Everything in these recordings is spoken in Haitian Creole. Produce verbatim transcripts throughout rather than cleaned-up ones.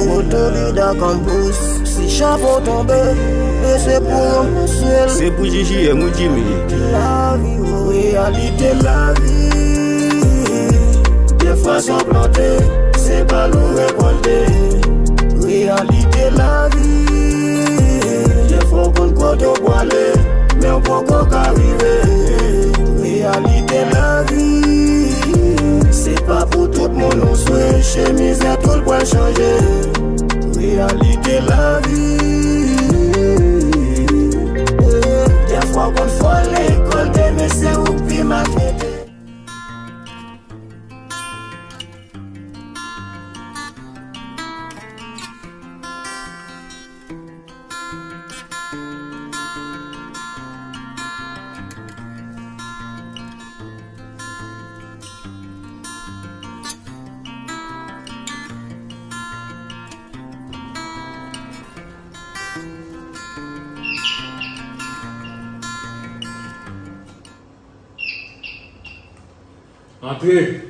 Florida Campus, si chapo tonbe, e se pou yon sèl. Se pou J J M, wi, Jimmy. Lavi, reyalite lavi. Defwa san plante, se pa nou rekòlte. Reyalite lavi. Defwa w konn kote w pwale, men w poko ka rive. Reyalite lavi. Se pa pou tout moun ou swe, chemiz la tou l pral chanje. Reyalite lavi. Defwa w konn fò lekòl te, men se ou k pi maltrete. Antre.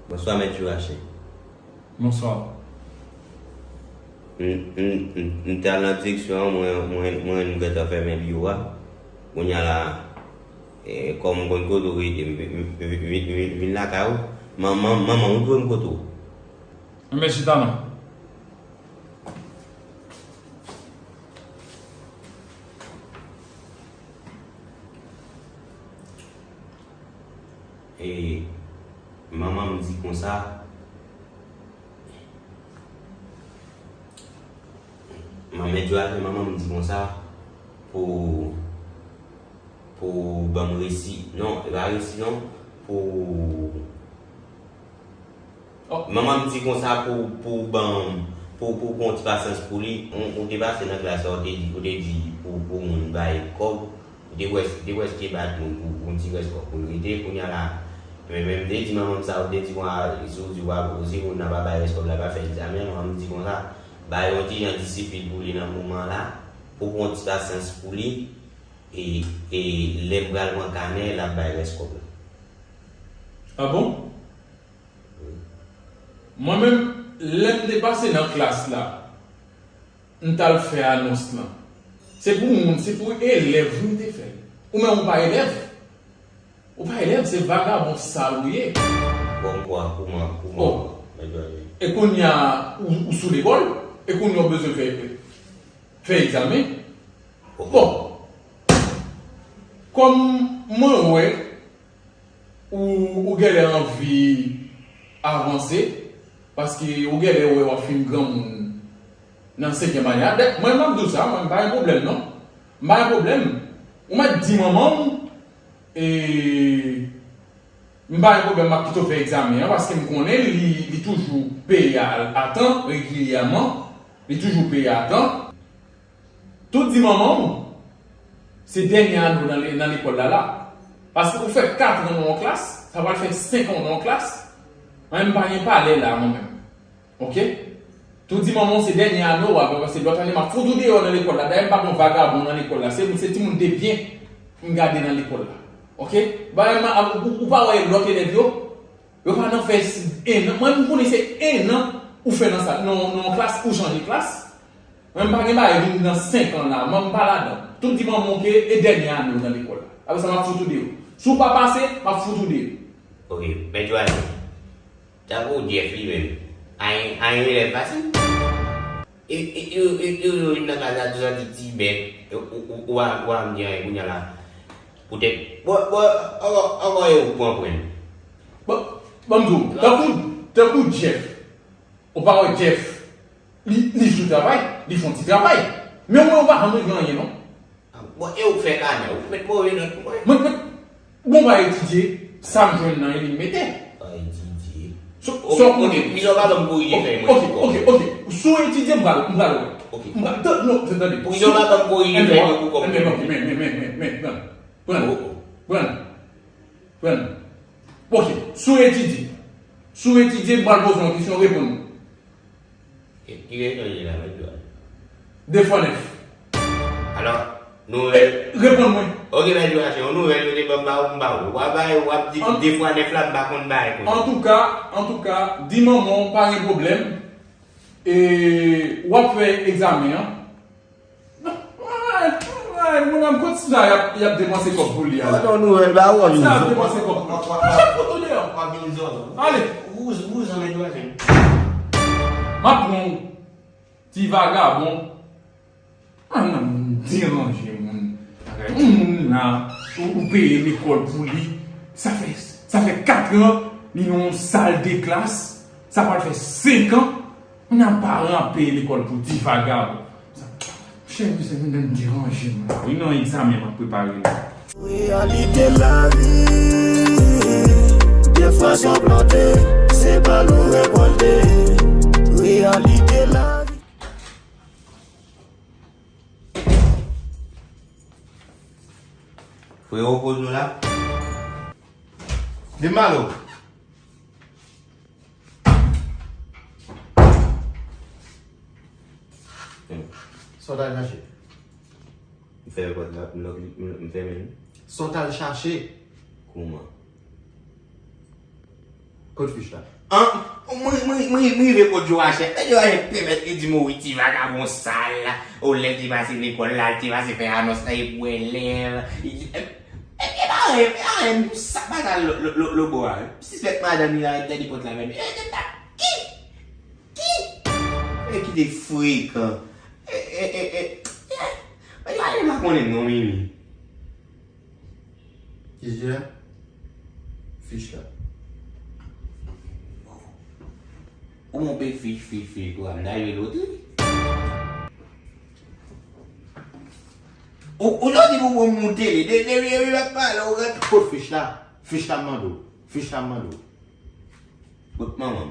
Bonswa, Mèt Jurache. Bonswa. M, m, m, m t al nan direksyon an, mwen, mwen, mwen, nou gentan fèmen biwo a. Kounye a la, e, kòm m konn kote w rete, m, m, m, m, m, m vin lakay ou. Manman, manman, ou twouve m kote w. Enben, chita non. E, manman m di konsa, manman m di konsa, pou, pou ban m resi, non, e pa resi non, pou, manman m di konsa pou, pou ban, pou, pou pran ti pasyans pou li, ou, ou te pase nan klas la, ou te di, ou te di pou, pou moun bay kòb, ou te prèske, te prèske bat moun pou, pou yon ti rès kòb pou l rete, kounye a la, men, men m te di manman m sa, ou te di konsa, si w di w pa, si moun nan pa bay rès kòb la, pa fè egzamen, manman m di konsa, bay yon ti jan disiplin pou li nan moman la, pou pran ti pasyans pou li, e, e lè m pral pran kanè, l ap bay rès kòb la. A bon? Mwen menm, lè m te pase nan klas la, m t al fè anons lan. Se pou moun, se pou elèv wi m te fè l. Ou menm ou pa elèv. Ou pa elèv, se vagabon sal ou ye. Bon, kwa, kouman, kouman, oh. E kounye a, ou, ou sou lekòl, e kounye a ou bezwen fè, fè egzamen. Bon, kòm mwen wè, ou, ou genlè anvi avanse, paske ou genlè wè w ap fin granmoun nan senkyèm ane a. Dè, mwen, m ap di w sa, mwen, m pa gen pwoblèm, non. M pa gen pwoblèm. Ou mèt di manman w, e, m pa gen pwoblèm, m ap kite w fè egzamen an, paske m konnen li, li toujou peye a, a tan, regilyèman. Li toujou peye a tan. Tou di manman w, se dènye ane w nan le-, nan lekòl la la. Paske ou fè kat an nan yon klas, sa pral fè senk an w nan yon klas. Mwen menm m pa gen palè la, mwen menm. Oke? Tou di manman w se dènye ane w ap, paske lòt ane m ap fout ou deyò nan lekòl la. Dayè m pa gon vagabon nan lekòl la. Se, se timoun de byen m gade nan lekòl la. Oke? Bagay m ap, ou, ou pa wè lòt elèv yo? Yo pa nan fè s-, en an. Mwen, m konnen se en an ou fè nan sa, nan, nan yon klas, ou chanje klas. Mwen, m pa gen bagay vin nan senk an la, mwen, m pa ladan. Tou di manman w ke e dènye ane w nan lekòl la. Apre sa, m ap fout ou deyò. Si w pa pase, m ap fout ou deyò. Oke, Mèt Jwazen. Tankou Jeff li menm. Anyen, anyen elèv pase. E, e, e, e, e, yo vin nan klas la, tou santi ti bèt. Ou, ou, ou, ou pa, ou pa menm di anyen kounye a la. Poutèt, bon, bon, ankò, ankò e ou k pran pwen. Bon, ban m di w, tankou, tankou Jeff. Ou pa wè Jeff, li, li jwe travay, li fè yon ti travay. Men ou wè ou pa janm regle anyen, non. Bon, e ou k fè kanè, ou k met move nòt pou mwen. Mwen, mwen, bon, m pa etidye, sa m jwenn nan li m mete. Pa etidye. So, so, ok, ok, plizyè pa janm korije fèy mwen. Ok, ok, ok. Si w etidye, m pral, m pral wè. Ok. M pral, non, non, tande. Plizyè pa janm korije fèy mwen pou kòb. Men, men, men, men, men, men, men, pran. Pran. Pran. Ok, si w etidye. Si w etidye, m pral poze w yon kesyon, reponn mwen. Ki, ki rejyon li ye la, Mèt Jwazen? De fwa nèf. Alò, Nouvèl. Reponn mwen. Ok, mèt Joachim, yon nouvèl yo te ban m ba ou, m ba ou. W ap bay, w ap di de fwa nèf la, m pa konn bay konnen. Antouka, antouka, di manman w pa gen pwoblèm. E w ap fè egzamen an. Ay, ay, mon am, kot sa y ap, y ap depanse kòb pou li a la? Kot yon nouvèl ba ou, sa y ap depanse kòb pou li? Chat foto deyò. Ale. Wouz, wouz, anlè dwa jen. M ap pran w. Ti vagabon. Ah non, moun deranje, moun. Yon moun la, ou, ou peye lekòl pou li. Sa fè, sa fè kat an, li nan yon sal de klas. Sa pral fè senk an. Moun nan paran ap peye lekòl pou ti vagabon. Sa, chè, misye vin nan deranje, moun. Wi, nan egzamen m ap prepare la. Reyalite lavi, defwa se yon plante, se pa nou rekòlte. Reyalite lavi. Frewo, koz nou la. Vin malo. Sa w t al chache? M fèmen pòt la, m lòk li, m, m fèmen li. Sa w t al chache? Kouman? Kot fich la? An, mwen, mwen, mwen, mwen rive kot Joachim. Mèt Joachim pèmèt li di m, wi, ti vagabon sal la. O lè l te pase lekòl la, l te pase fè anons la pou elèv. E, e, e pa anyen, e pa anyen, sa pa sa lo, lo, lo, lo bò a. M sispèk madanm li la, te di pòt la fèmen. E, e, ki? Ki? E ki te frekan. E, e, e, e, e. Mwen pa konnen non, Mimi. Kiyès ki la? Fich la. Ou monpe fich, fich, fich, kwa, m ta jwe lotri. Ou, ou lotri pou, pou moute li. De, de, de, de, de, pa la, ou ret. Kot fich la? Fich la m mande w. Fich la m mande w. Kot manman m?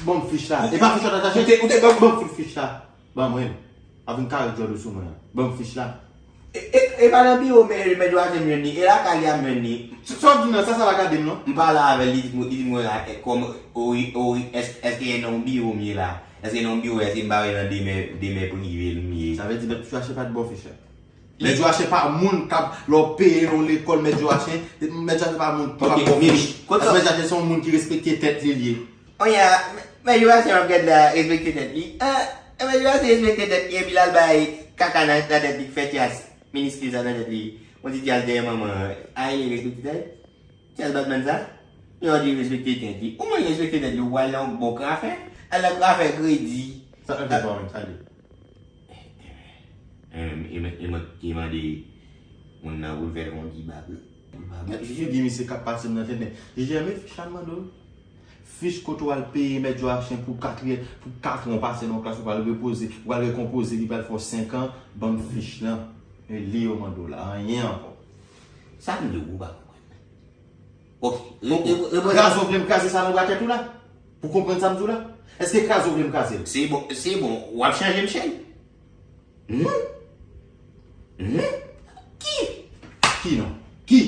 Ban m fich la. E pa fich la ta chache? Ou te, ou te ban m, ban m fout fich la. Ban mwen. Avèk kare djòl ou sou mwen an. Ban m fich la. E, e, e pa nan biwo men, men Joachim jwenn li. E lakay li a m jwenn li. Sa, sa w di nan sa, sa pa gade m non. M pale avè l, li di m, li di m, e, kòm, ori, ori, èske, èske e nan yon biwo m ye la? Èske nan yon biwo, èske m pa wè nan demen, demen prive m ye? Sa vle di, mèt Joachim pa t ba w fich la. Mèt Joachim pa moun k ap, lè w peye nan yon lekòl, mèt Joachim, mèt Joachim pa moun k ap ba w fich. Paske mèt Joachim se yon moun ki respekte tèt li, li ye. Kounye a, men, men Joachim ap gad la, respekte tèt li. Ah, men Joachim respekte tèt li, epi l al bay kaka nan, nan tèt li, k fè tyas miniskil sa nan tèt li. Yon ti tyas dèyè manman an. A, li respekte tèt? Tyas Batman sa? Yon di respekte tèt li. Ou mwen respekte tèt li, ou al nan yon bon kafe? Al nan kafe kredi. Sa k fè pa menm, sa li? E mwen, e mwen ki mande moun nan pou l fè l yon ti bab. Gad figi misye k ap pase m nan tèt, men J J M, fich la m mande w. Fich kote w al peye mèt Joachim pou katriyè, pou katran w pase nan yon klas, ou pral repoze, ou pral rekonpoze, li pral fè w senk an, ban m fich lan. E li yo mande w la, anyen ankò. Sa m di w, ou pa konprann. Ok. Bon, kraze w vle m kraze sa nan bwa tèt ou la? Pou konprann sa m di w la? Èske kraze w vle m kraze l? Se bon, se bon, w ap chanje m chèn? Non. Non. Ki? Ki non? Ki?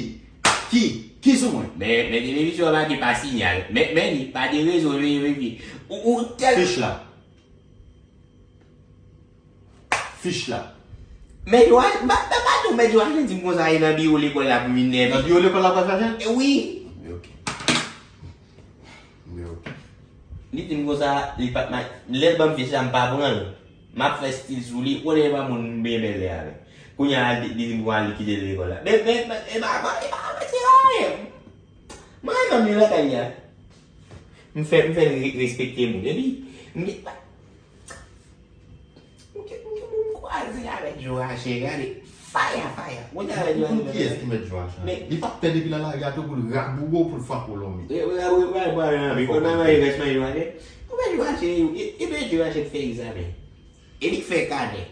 Ki? Ki sou mwen? Men, men televizyon an make pa siyal. Men, men li pa de rezo, men, men, men. Ou, ou tèl. Fich la. Fich la. Mèt Joachim, m pa, m pa di w, mèt Joachim di m konsa, e nan biwo lekòl la pou vin nève. Nan biwo lekòl la pou al chache? E wi. Men ok. Men ok. Li di m konsa, li pa t ma-, lè l ban m fich la, m pa pran l. M ap fè stil sou li, ou konnen e pa moun m byen bèl lè avè. Kounye a, li, li di m pou al kite lekòl la. Men, men, men, e pa, e pa, e pa, se anyen. Mwen, menm li lakay li a. M fè, m fè l re-, respekte moun. Epi, m gen, m gen, m gen moun kwaze avèk Joachim, gade, faya, faya. Mwen te avèk Joachim. Pou kiyès ki mèt Joachim? Men li pa t pè depi nan lari a tou pou l raboure w, pou l frape w lonmi. Raboure, raboure, raboure, raboure. Ou nan manje rès manje Joachim? Ou mèt Joachim, e, e mèt Joachim fè egzamen. E li k fè kanè.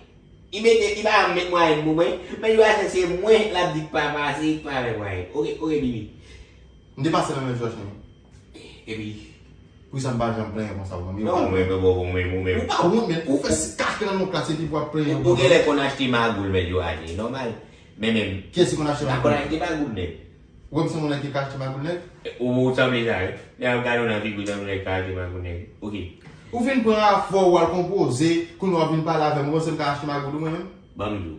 Li mete, li pa janm met mwayèn pou mwen. Mèt Joachim se mwen l ap di k pa pase, k pa fè mwayèn. Oke, oke, Bibi. M te pase nan men Joachim. Epi. Poukisa m pa janm plenyen konsa pou mwen? Non, ou menm, ou menm, ou menm. Ou pa wont, men ou fè si kache nan yon klas epi pou ap plenyen. Ou genlè konn achte magoul, men Joachim, nòmal. Men menm. Kiyès ki konn achte magoul? Ou pa konn achte magoul, men. Ou wè m se moun ki ka achte magoul nèg? Ou, ou sanble sa, wi. Lè y ap gade w nan figi w, sanble nèg ka achte magoul nèg. Oke. Ou vin pran afè w, w al konpoze, kounye a w vin pale avè m, ou panse m ka achte magoul ou mwen menm? Ban m di w.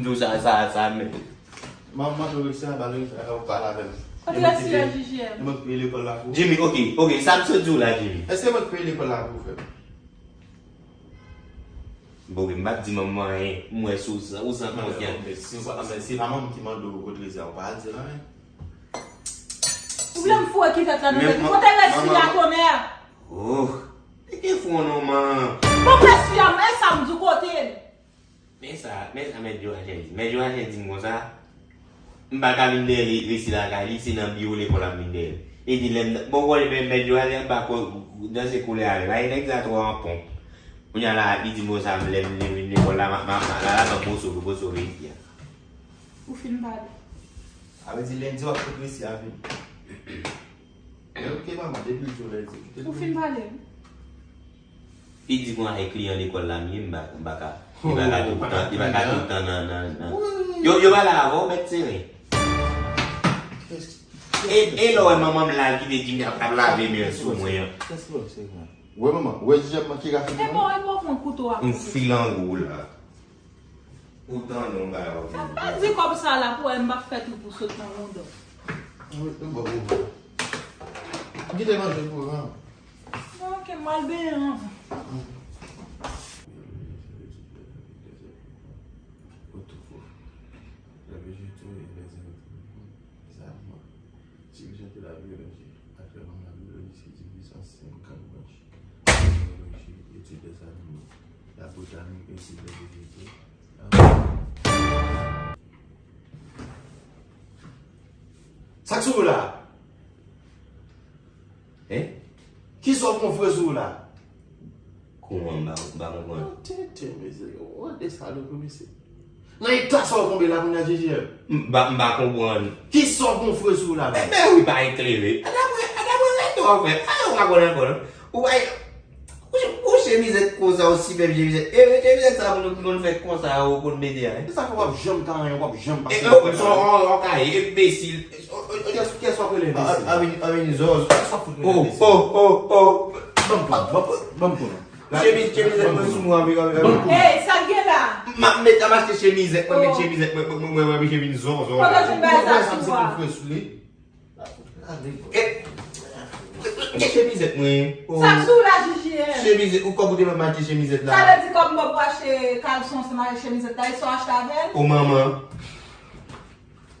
m di w sa, sa, sa, men. Manman, Lorisa, ba Lorisa, ou pale avè m. Kote Lorisa, J J M? E mwen k peye lekòl la pou ou. Jimmy, ok, ok, sa m sot di w la, Jimmy. Èske mwen k peye lekòl la pou ou, frè m? Bon, m p ap di manman anyen, m wè si w san, ou san konfyans. Men si, men si pa manman ki mande w kot Lorisa, ou pa al di l anyen. Ou vle m foure kivèt la nan tèt ou? Kote rès fi a, tonnè? Oh, li gen fwon non, man. Bon, rès fi a, men sa m di w, kote l? Men sa, men sa mèt Joachim di. Mèt Joachim di m konsa, m pa ka vin dèyè li, resi lakay li, se nan biwo lekòl ap vin dèyè l. Li di lè m, bon, wè, men mèt Joachim pa ko, danse koulè a li. Ay, nèg sa twò an ponp. Kounye a la, li di m konsa, lè m, lè m vin lekòl la, ma, ma, ma, la, la, ban boso, boso resi a. Ou fin pale. A vle di lendi w ap fout resi a vin. Men ok, manman, depi l di w lendi, kite l. Ou fin pale. Li di konsa e kliyan lekòl la m ye, m pa, m pa ka, li pa ka tout tan, li pa ka tout tan nan, nan, nan. Yo, yo pale avè w, mèt sere. E, e lè w wè manman m la, ki te di m ap, ap lave men l sou mwen an. Kès ki wè se konsa? Wè manman, wè jijèm ki rafin. E bon, e bon, pran kouto a. M filango la. Ou tande yon bagay w ap vin di. Sa pa di kòb sa la pou wè m p ap fè tou pou sot nan wonn. Wi, m ba ou. Kite manje pou ou, non? Non, ok, m al benyen anvan. Otoufo. Lè vejete, lè zèl. Sa mwen. Dirije de la biyoloji. Aktyèlman, la biyoloji se divize an senkant branch. Biyoloji, etid dè zanimo. La botanik, etid dè vejetaux. Sa k sou ou la? Hein? Kisa w gon fre sou ou la? Kouman m pa, m pa konprann? Tete mezye, yo, de salopri, mesye. Nan eta sa w tonbe la kounye a, J J M? M pa, m pa konprann. Kisa w gon fre sou ou la menm? Men wi, pa eklere. Adamwen, adamwen, rete w ap fè. Ayo, w pa konn ankò, non? Ou pa, ou, ou chemizèt konsa, ou sipèb chemizèt. E, chemizèt sa pou nou, pou nou fè konsa, ou konn mete a, hein? E sa fè w ap janm ka anyen, w ap janm pase. E, e, w, w, w ka enbesil. Kiyès, kiyès w ap rele enbesil? Anvin, anvin zòz. Kiyès w ap fout rele enbesil? Oh, oh, oh, oh. Ban m pou, ban m pou, ban m pou non. Chemiz, chemizèt mwen sou mwen, anvin, anvin, anvin. Hey, sa k gen la? M ap met, m ap achte chemizèt, mwen met chemizèt, mwen, mwen, mwen, mwen, mwen, chemizèt zòz, zòz. Kote w jwenn bagay sa sou ou a? E, e chemizèt mwen. Sa k sou ou la, J J M? Chemizèt, ou kòb ou te ban m achte chemizèt la. Sa vle di kòb mwen pou achte kalson ansanm avèk chemizèt la, e sa w achte avè l? O manman.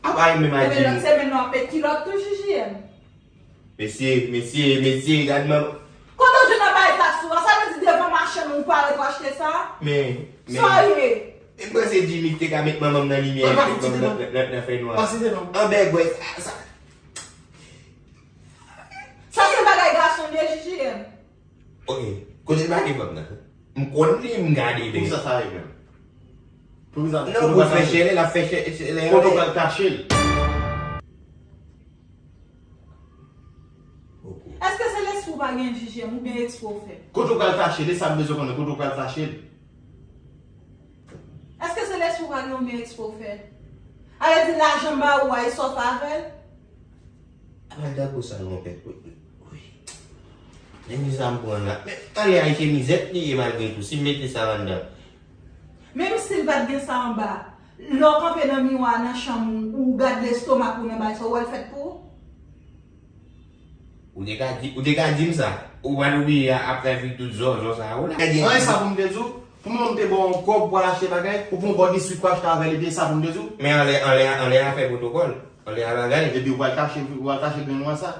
Apa e menm a Jimmy. Lòt semèn w ap met kilòt tou, J J M. Mesye, mesye, mesye, gad manman. Kote w jwenn nan bagay sa sou a? Sa vle di devan machann ou parèt w achte sa? Men, men. Sa w ye? M panse Jimmy te ka met manman m nan limyè, met manman m nan, nan, nan fèy nwa. Pa site non. Anbègwè, sa, sa. Sa se bagay gason li ye, J J M. Ok, kote l pa gen fanm nan? M konn li, m gade li. Poukisa sa ye menm? Poukisa? Non, pou fè chè, l ap fè chè, chè, lè. Kote w pral kache l? Èske se lespri w pa gen, J J M, oubyen ekspre w fè? Kote w pral kache l? E sa m bezwen konnen, kote w pral kache l? Èske se lespri w pa gen oubyen ekspre w fè? A vle di lajan m ba ou a, e sa w fè avè l? Amalda pou sa non pèp wi. Wi. Nèg sa m pran la. Men anlè a e chemizèt li ye malgre tou. Si m mete sa anndan. Menm si l pa t gen sa anba, lè w kanpe nan miwa nan chanm ou, ou gad lestomak ou nan bagay sa, ou wè l fèt pou ou? Ou te ka di, ou te ka di m sa. Ou pral oubliye a, apre vi tout zòzò sa a, ou la. An, e sa pou m te di w. Pou mwen, m te ba w yon kòb pou w al achte bagay, ou pran yon bòl biswit pou w achte avè l, epi e sa pou m te di w. Men anlè, anlè, anlè afè pwotokòl, anlè a bagay. Epi w pral kache, w pral kache grenn nwa sa.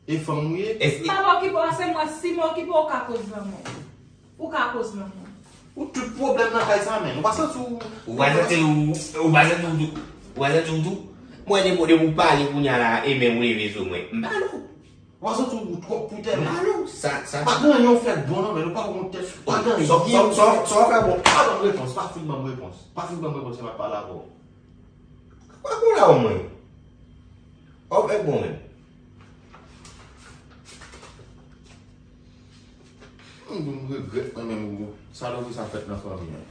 E fanm ou ye. M pa okipe w, se mwen, si m okipe w, ou ka koz lanmò. Ou ka koz lanmò. Ou tout pwoblèm nan kay sa, menn. Ou pa santi w. Ou pa santi w, ou pa santi w tou. Ou pa santi w tou. Mwen, depi depi w pale kounye a la, e menm ou leve sou mwen. M pa lou. Ou pa santi w twòp pou tèt ou? Malo, sa, sa. Pa gen anyen w fè k bon non, men ou pa wont tèt. Pa gen anyen. Sa, sa, sa, sa w fè bon. Pa ban m repons, pa fin ban m repons. Pa fin ban m repons, se m ap pale avè w. Ou pa konn la w mwen. Ou fè k bon menm. M di w m regrèt mwen menm ou. Salopri sa fèt nan fanmi an.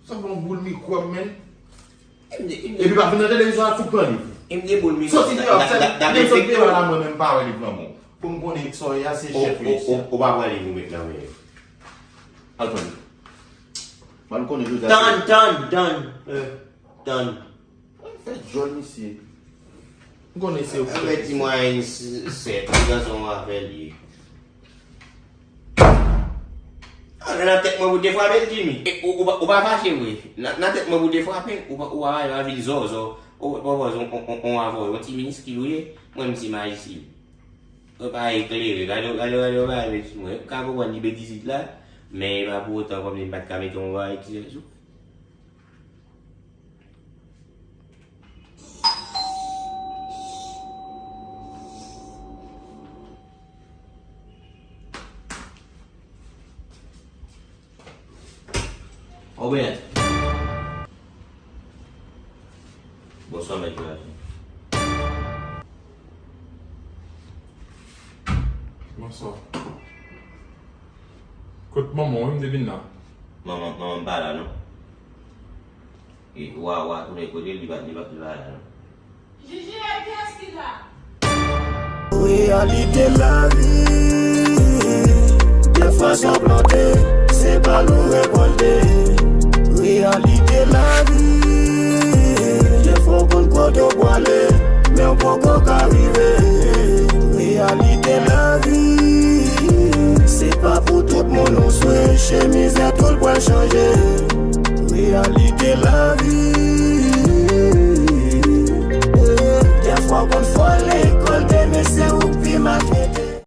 Sanble yon boul mikwòb, menn. Epi pa vin nan televizyon ap fout pran liv. M gen boul mikwòb. Soti deyò, sèl, menm sot deyò la mwen menm m pa wè liv nan men w. Pou m konnen ki sa w ye a, se chèf yo isi a. Ou pa pran liv ou met nan men yo. Al pran liv. Ban m konnen jodi a. Tann, tann, tann. Tann. Fè djòl misye. M konnen se ou ki fè misye. Ti mwayen sèt, ti gason w avè l ye. Anlè nan tèt mwen pou te frape l, Jimmy. Ou pa fache vre. Nan tèt mwen pou te frape, ou pa bay anvi l zòzò. Ou pa pran yon avè w, yon ti miniskil ou ye, mwen m se majistil. Ou pa eklere, gade, gade, gade, gade, mwen ka konprann li betiz la, men e pa pou otan kòmsi m pa t ka mete yon bagay ki sèvis ou. Obed. Bonswa, mèt Graji. Bonswa. Kot manman w? M te vin la. Manman, manman m pa la non. E, wa, wa tounen kote l, li pa, li pa, li pa la non. Jiji, e kiyès ki la? Reyalite lavi, defwa sa w plante, se pa l ou rekòlte. Reyalite lavi, defwa w konn kote w pwale, men w poko ka rive. Reyalite lavi, se pa pou tout moun ou swe, chemiz a tou l pral chanje. Reyalite lavi, defwa w konn fò lekòl, demen se ou k pi mal.